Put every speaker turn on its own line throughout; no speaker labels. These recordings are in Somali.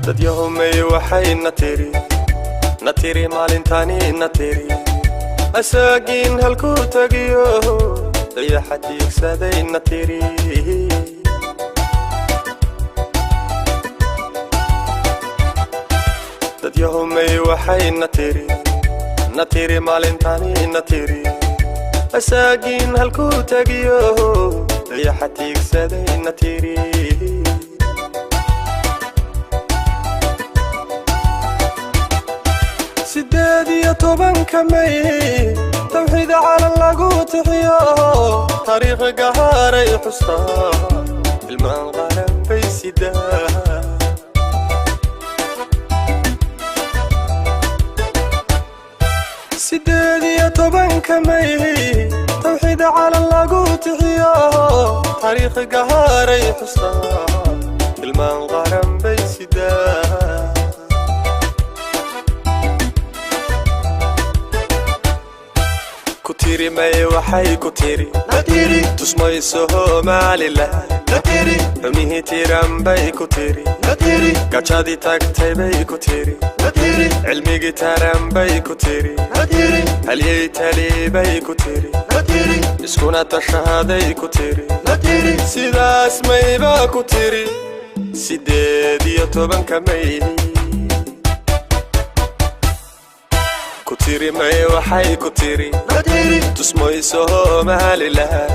Dadyahumay waxay na tiri, na tiri maalintani na tiri, asaagiin halkuu tagiyo dayaxa tiigsaday na tiri. Dadyahumay waxay na tiri, na tiri maalintani na tiri, asaagiin halkuu tagiyo dayaxa tiigsaday na tiri. 18-ka May tawxiid calan lagu tixiyo, taariikh gahaaray xustaa, ilmaan qaran bay sidaa. 18-ka May tawxiid calan lagu tixiyo, taariikh gahaaray xustaa, ilmaan qaran bay sidaa. Ku tiri may waxay ku tiri, tusmayso Somaliland, xumihii tiran bay ku tiri, gajadii tagtay bay ku tiri, cilmigii taran bay ku tiri, halyey tali bay ku tiri, iskuna tashahaday ku tiri, sidaas mayba ku tiri 18-ka May. Ku tiri may waxay ku tiri, tusmayso Somaliland,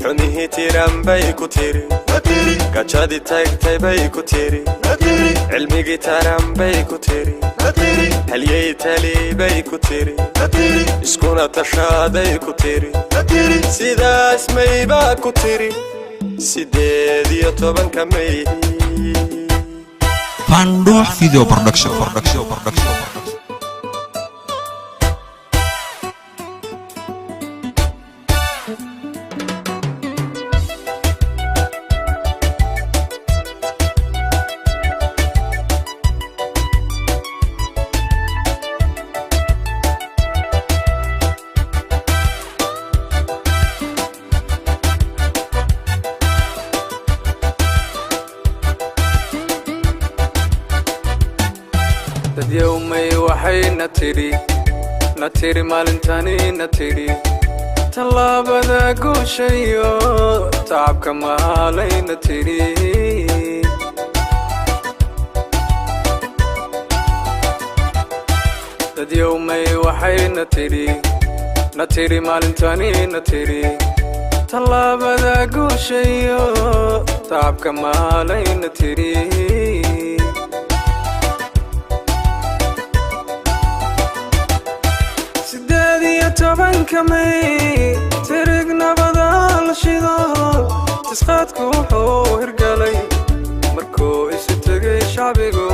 xumihii tiran bay ku tiri, gajadii tagtay bay ku tiri, cilmigii taran bay ku tiri, halyey tali bay ku tiri, iskuna tashaaday ku tiri, sidaas mayba ku tiri 18-ka May.
Pandoox Video Production, Production, Production.
Dadyowmay waxay na tidhi, na tiri maalintani na tidhi, tallaabada guushayo tacabka maalay na tidhi. Dadyowmay waxay na tidhi, na tiri maalintani na tidhi, tallaabada guushayo tacabka maalay na tidhi. 18-ka May tirig nabada la shido, tisqaadku wuxuu hirgalay markuu isu tegay shacbigu.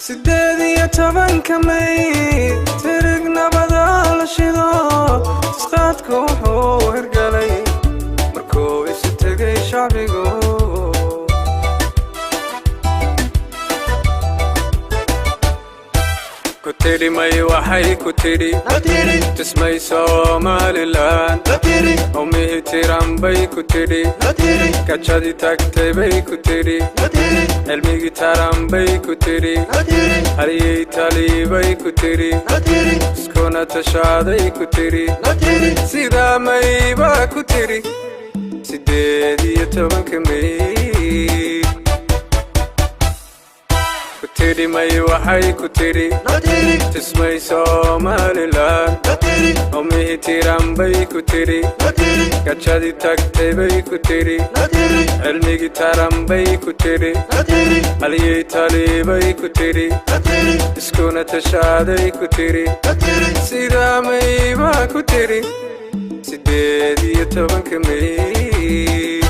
18-ka May tirig nabada la shido, tisqaadku wuxuu hirgalay markuu isu tegay shacbigu. Ku tidhi may waxay ku tidhi, tusmay Somaliland, umihii tiran bay ku tidhi, gajadii tagtay bay ku tidhi, cilmigii taran bay ku tidhi, halyey tali bay ku tidhi, iskuna tashaaday ku tidhi, sidaa mayba ku tidhi 18-ka May. Ku tidhi may waxay ku tidhi, tusmay Somaliland, umihii tiran bay ku tidhi, gajadii tagtay bay ku tidhi, cilmigii taran bay ku tidhi, halyey tali bay ku tidhi, iskuna tashaaday ku tidhi, sidaa mayba ku tidhi 18-ka May.